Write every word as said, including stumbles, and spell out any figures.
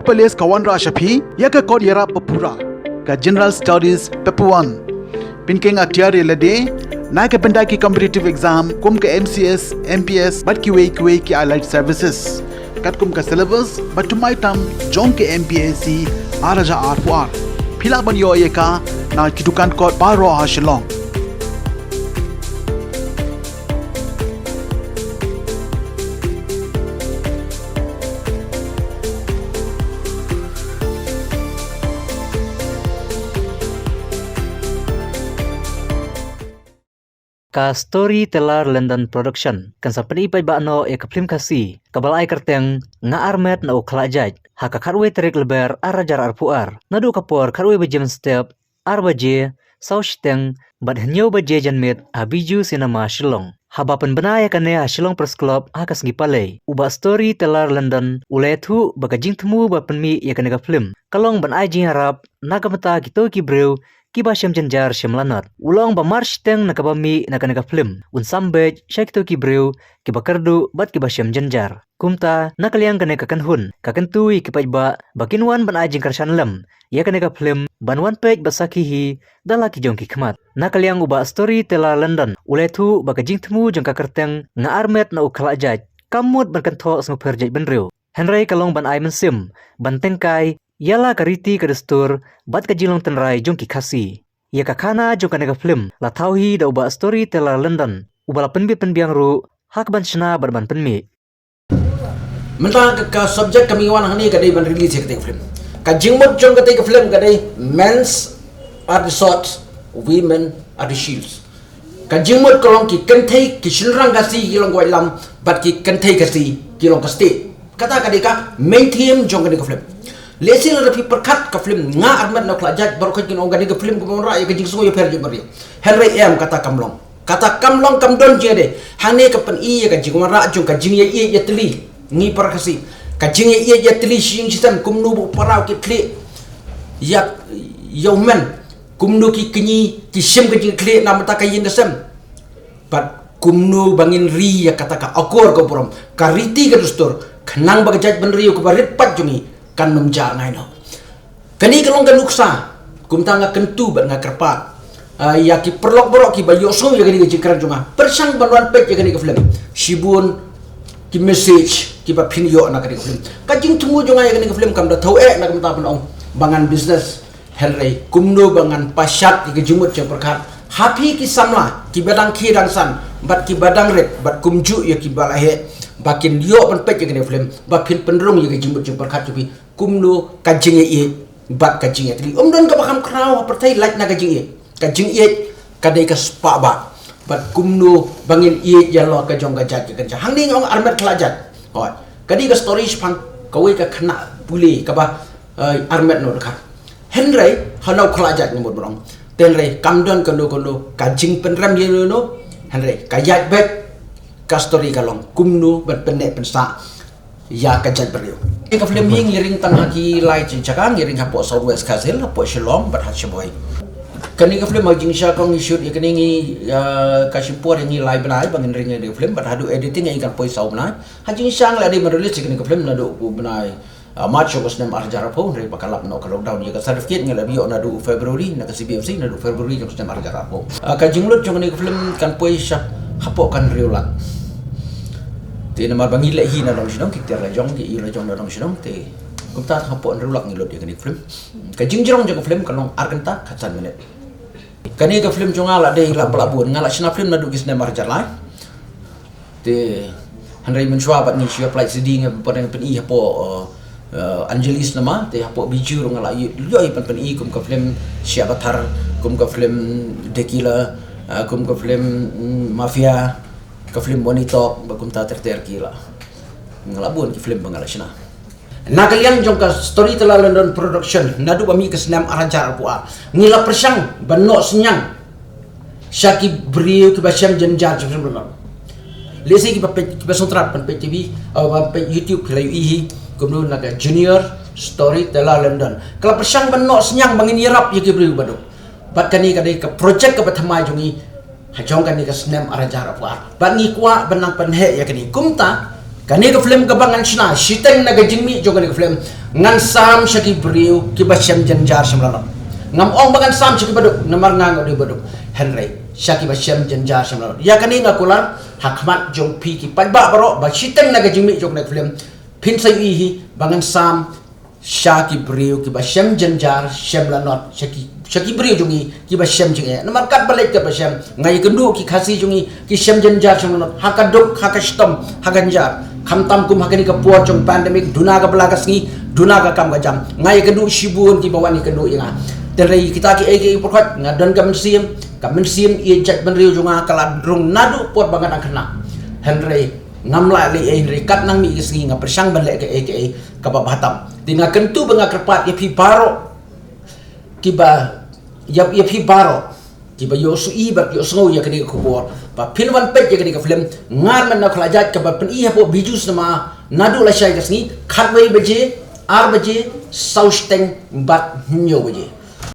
palace ka wanrah sha phi ïa ka kot ïarap ba pura, ka General Studies Paper One. Pynkheiñ atiar ïa lade na ka bynta ki competitive exam kum ka M C S, M P S bad kiwei kiwei ki allied services. Katkum ka syllabus ba thymmai tam jong ka M P S C ar hajar arphew ar. Phi lah ban ïoh ïa ka na ki dukan kot baroh ha Shillong. Ka Storyteller London Production kan sa pyni paidbah noh ïa ka phlim Khasi kaba la ai kyrteng Nga Armet na u Khlajait ha ka khatwei tarik Lber ar hajar arphew ar, naduh ka por khatwei baje mynstep, ar baje, saw shiteng bad hynñiew baje janmiet ha Bijou Cinema Shillong. Haba pynbna ïa kane ha Shillong Press Club ha ka sngi Palei, u Bah Storyteller London u la ïathuh ba ka jingthmu ba pynmih ïa kane ka phlim ka long ban ai jingïarap na ka bynta kito ki briew kiba shem jynjar shem lanot. U la ong ba mar shiteng na kaba mih na kane ka phlim un sam beit sha kito ki briew kiba kyrduh bad kiba shem jynjar. Kumta na ka liang kane ka kynhun ka kyntu ïa ki paidbah ba kin wan ban ai jingkyrshan lem ïa kane ka phlim ban wan peit bad sakhi hi da la ki jong ki khmat. Na ka liang u Bah Storyteller London u la ïathuh ba ka jingthmu jong ka kyrteng Nga Armet na u Khlajait kam mut ban kynthoh sngewpher jaitbynriew, hynrei ka long ban ai mynsiem ban tyngkai ïa la ka riti ka dustur bad ka jinglong tynrai jong ki Khasi. Ïa ka khana jong kane ka phlim la thaw hi da u Bah Storyteller London uba la pynbit pynbiang ruh ha ka ban shna bad ban pynmih. Mynta ka, ka subject kaba ngi wan hangne ka dei ban release ïa katei ka phlim. Ka jingmut jong katei ka phlim ka dei Men's are the swords, women are the shields. Ka jingmut ka long ki kynthei ki shynrang Khasi ki long ka waitlam bad ki kynthei Khasi ki long ka stieh. Kata ka dei ka main theme jong kane ka phlim. Lehse lada phi pyrkhat ka phlim Nga Armet na u Khlajait baroh khoit kin ong kane ka phlim kaba wanrah ïa ka jingsngew ïapher jaitbynriew. Hynrei em, kata kam long. Kata kam long, kam don jingïadei. Hangne ka pyni ïa ka jingwanrah jong ka jingïaieit ïatylli. Ngi para Khasi, ka jingïaieit ïatylli shi ïing shi sem, kumno ba u para u kit khlieh ïa, ïa u hynmen, kumno ki kñi ki shim ka jingkhlieh na bynta ka ïing ka sem. Bad kumno ba ngin ri ïa kata ka akor ka burom, ka riti ka dustur, khnang ba ka jaitbynriew kaba rit paid jong ngi kan ym jah ngai noh. Kane ka long ka nuksa, kumta nga kyntu bad nga kyrpad, ah, ïa ki paralok baroh kiba ïohsngew ïa kane ka jingkren jong nga, pyrshang ban wan peit ïa kane ka phlim. Shibun ki message kiba phin ïoh na kane ka phlim. Ka jingthmu jong nga ïa kane ka phlim kam da thaw eh na ka bynta ban ong ba ngan business. Hynrei kumno ba ngan pashat ïa ka jingmut jingpyrkhat ha phi ki samla kiba dang khie dang san bad kiba dang rit bad kumjuh ïa kiba la heh ba kin ïoh ban peit ïa kane ka phlim, ba phin pynrung ïa ka jingmut jingpyrkhat jong phi kumno ka jingïaieit bad ka jingïatylli. Ym don kaba kham khraw ha pyrthei lait na ka jingïeit. Ka jingïeit ka dei ka spah bah. Bad kumno ba ngin ïeit ïa la ka jong ka jait ka kynja. Hangne ngi ong Armet Khlajait. Hooid. Ka dei ka story shaphang kawei ka khynnah pule kaba, eh, armet na u dkhar. Hynrei ha na u Khlajait ngi mut ban ong. Te hynrei kam don kano kano ka jingpynrem ïa no no. Hynrei ka ïaid beit ka story ka long kumno ban pynneh pynsah ïa ka jaitbynriew. Kane ka phlim hi ngi ring tang ha ki lai jaka, ngi ring hapoh South West Khasi Hills, hapoh Shillong bad ha Sheboygan. Kane ka phlim ha jingshisha kong ngi shoot ïa kane ngi, ah, ka shim por ïa ngi lai bnai ba ngin ring ïa kane ka phlim bad haduh editing ïa ngi kan poi saw bnai. Ha jingshisha ngi la dei ban release ïa kane ka phlim naduh u bnai, ah, March jong ka snem ar hajar arphew, hynrei ba ka lap noh ka lockdown. Ïa ka certificate ngi la ïoh naduh February na ka C B F C, naduh February jong ka snem ar hajar arphew. Ah, ka jinglut jong kane ka phlim kan poi sha hapoh ka hynriew lak. Te namar ba ngi leh hi na dong shnong, ki tiar la jong, ki ïew la jong na dong shnong, te kumta hapoh hynriew lak ngi lut ïa kane ka phlim. Ka jingjrong jong ka phlim ka long ar kynta khatsan minit. Kane ka phlim jong nga la dei la pla bun, nga la shna phlim naduh ki snem ar hajar lai. Te hynrei mynshuwa bad ngi shu ïa pynlait C D ngi pyn, pyn-i hapoh, eh, eh, Angeles namar, te hapoh Bijou ruh nga la ïoh, ïoh ïa pyn, pyn-i kum ka phlim Shiah Pathar, kum ka phlim The Killer, eh, kum ka phlim, mm, Mafia, ka phlim Money Talk, bad kumta ter ter ki la. Nga la bun ki phlim ba nga la shna. Na ka liang jong ka Storyteller London Production, naduh ba mih ka snem ar hajar arphew ar, ngi la pyrshang ban noh synñiang sha ki briew kiba shem jynjar jingpynim. Lehse kiba peit, kiba sngewtynnat ban peit T V, uh, ban peit YouTube ki la ïohi hi, kumno na ka Junior Storyteller London. Ka la pyrshang ban noh synñiang ba ngin ïarap ïa ki briew ba duk. Bad kane ka dei ka project kaba thymmai jong ngi ha jong kane ka snem ar hajar arphew ar. Bad ngi kwah ban nang pynheh ïa kane. Kumta Kane ka film kaba ngan shna, shiteng na ka jingmih jong kane ka film, ngan sam sha ki briew kiba shem jynjar shem lanot. Ngam ong ba ngan sam sha ki baduk, namar nga nga dei baduk. Hynrei sha kiba shem jynjar shem lanot. Ïa kane nga kular ha khmat jong phi ki paidbah baroh, ba shiteng na ka jingmih jong kane ka film, phin sa ïohi ba ngan sam sha ki briew kiba shem jynjar shem lanot, sha ki, sha ki briew jong ngi kiba shem jingeh. Namar katba leit katba shem, nga ïakynduh ki Khasi jong ngi ki shem jynjar shem lanot, ha ka duk, ha ka shitom, ha ka jynjar. Khamtam kum ha kane ka por jong pandemic, duna ka pla ka sngi, duna ka kam ka jam, nga ïakynduh shibun kiba wan ïakynduh ïa nga. Te hynrei kita kiei kiei pyrkhat, nga don ka mynsiem, ka mynsiem ïeit jaitbynriew jong nga ka la rung naduh por ba nga dang khynnah. Hynrei ngam lah leh ei, hynrei kat nang mih ka sngi nga pyrshang ban leh kaei kaei kaba bha tam. Te nga kyntu bad nga kyrpad ïa phi baroh kiba, ïa, ïa phi baroh kiba ïoh suhi bad ïoh sngew ïa kane ka khubor, ba phin wan peit ïa kane ka film Ngar Met Na Khlajait, kaba pyni hapoh Bijou Cinema naduh lashai ka sngi, khatwei baje, ar baje, saw shiteng bad hynñiew baje.